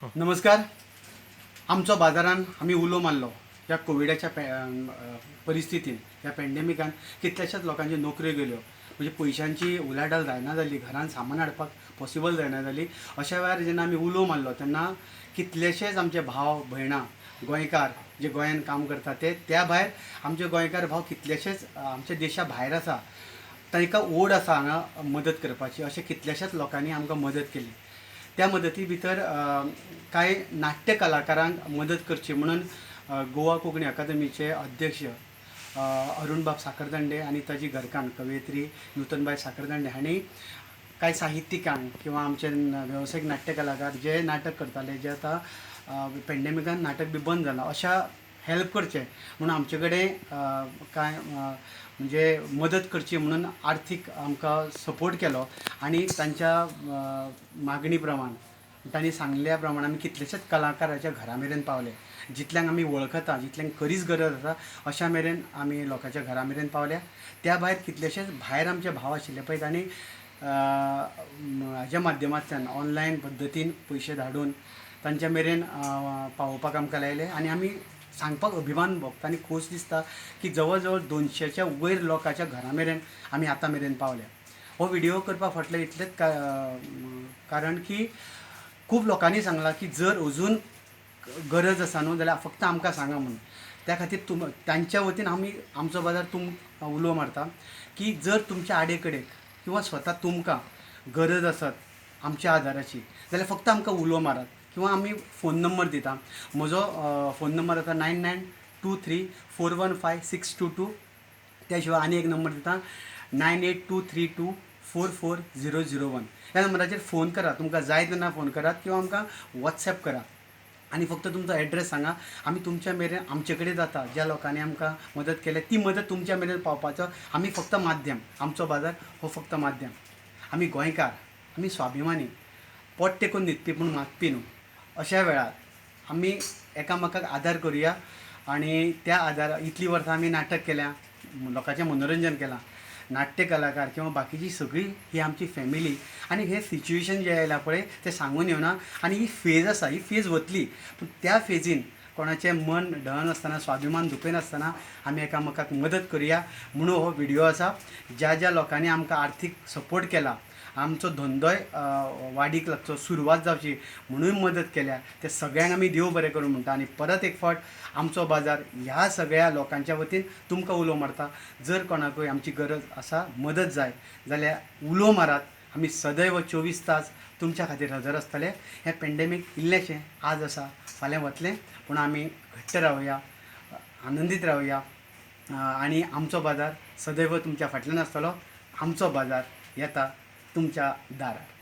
नमस्कार. आमचो बाजारान आमी उलो मारलो ह्या कोविडाच्या परिस्थितीन, ह्या पेंडेमिकान कितल्याशाच लोकांच्यो नोकऱ्यो गेल्यो, म्हणजे पयशांची उलाढाल जायना जाली, घरान सामान हाडपाक पॉसिबल जायना जाली. अशा वेळार जेन्ना आमी उलो मारलो तेन्ना कितलेशेच आमचे भाव भयणां गोंयकार जे गोंयान काम करता ते, त्या भायर आमचे गोंयकार भाव कितलेशेच आमच्या देशा भायर आसा, तांकां ओड आसा हांगा मदत करपाची, अशें कितल्याशाच लोकांनी आमकां मदत केली. त्या मदती भितर कांय नाट्य कलाकारांक मदत करची म्हणून गोवा कोंकणी अकादमीचे अध्यक्ष अरुणबाब साखरदांडे आनी ताजी घरकान्न कवयित्री नूतनबाय साखरदांडे हांणी कांय साहित्यिकांक किंवा आमचे वेवसायीक नाट्य कलाकार जे नाटक करताले, जे आतां पेंडेमिकान नाटक बी बंद जालां, अशा हेल्प करचें म्हणून आमचे कडेन कांय म्हणजे मदत करची म्हणून आर्थीक आमकां सपोर्ट केलो. आनी तांच्या मागणी प्रमाण, तांणी सांगल्या प्रमाण आमी कितलेशेच कलाकाराच्या घरा मेरेन पावले. जितल्यांक आमी वळखता, जितल्यांक खरीच गरज आसा, अशा मेरेन आमी लोकांच्या घरा मेरेन पावल्या. त्या भायर कितलेशेच भायर आमचे भाव आशिल्ले पळय, तांणी हाज्या माध्यमांतल्यान ऑनलायन पद्दतीन पयशे धाडून तांच्या मेरेन पावोवपाक आमकां लायले. आनी आमी सांगपाक अभिमान भोगता आनी खोस दिसता की जवळ जवळ 200च्या वयर लोकांच्या घरा मेरेन आमी आतां मेरेन पावल्या. हो व्हिडियो करपा फाटलें इतलेंच कारण की खूब लोकांनी सांगलां की जर अजून गरज आसा न्हू जाल्यार फक्त आमकां सांगा म्हणून. त्या खातीर तांच्या वतीन आमी आमचो बाजार उलो मारता की जर तुमच्या आडे कडेक किंवा स्वता तुमकां गरज आसत आमच्या आदाराची जाल्यार फक्त आमकां उलो मारात किंवा आमी फोन नंबर दिता. म्हजो फोन नंबर आसा 9923415622. त्या शिवाय आनी एक नंबर दिता, 9823244001. ह्या नंबराचेर फोन करात, तुमकां जाय तेन्ना फोन करात किंवा आमकां वॉट्सॅप करात आनी फक्त तुमचो एड्रेस सांगा. आमी तुमच्या मेरेन, आमचे कडेन जाता, ज्या लोकांनी आमकां मदत केल्या ती मदत तुमच्या मेरेन पावपाचो आमी फक्त माध्यम. आमचो बाजार हो फक्त माध्यम. आमी गोंयकार, आमी स्वाभिमानी, पोट टेकून न्हिदपी पूण मागपी न्हू. अशा वेळार आमी एकामेकाक आदार करुया आनी त्या आदार इतलीं वर्सां आमी नाटक केल्या, लोकांचें मनोरंजन केलां. नाट्य कलाकार किंवा बाकीची सगळी ही आमची फॅमिली. आनी हें सिच्युएशन जें आयलां पळय तें सांगून येवना आनी ही फेज आसा, ही फेज वतली, पूण त्या फेजीन कोणाचें मन ढळनासतना, स्वाभिमान दुखयनासतना आमी एकामेकाक मदत करुया म्हणून हो व्हिडियो आसा. ज्या ज्या लोकांनी आमकां आर्थीक सपोर्ट केला, आमचो धंदोय वाडीक लागचो, सुरवात जावची म्हणून मदत केल्या, ते सगळ्यांक आमी देव बरें करूं म्हणटा. आनी परत एक फावट आमचो बाजार ह्या सगळ्या लोकांच्या वतीन तुमकां उलो मारता, जर कोणाकूय आमची गरज आसा, मदत जाय जाल्यार उलो मारात. आमी सदैव 24 तास तुमच्या खातीर हजर आसतले. हें पेंडेमीक इल्लेंशें आज आसा, फाल्यां वतलें, पूण आमी घट्ट रावया, आनंदीत रावया आनी आमचो बाजार सदैव तुमच्या फाटल्यान आसतलो. आमचो बाजार येता तुमच्या दारार.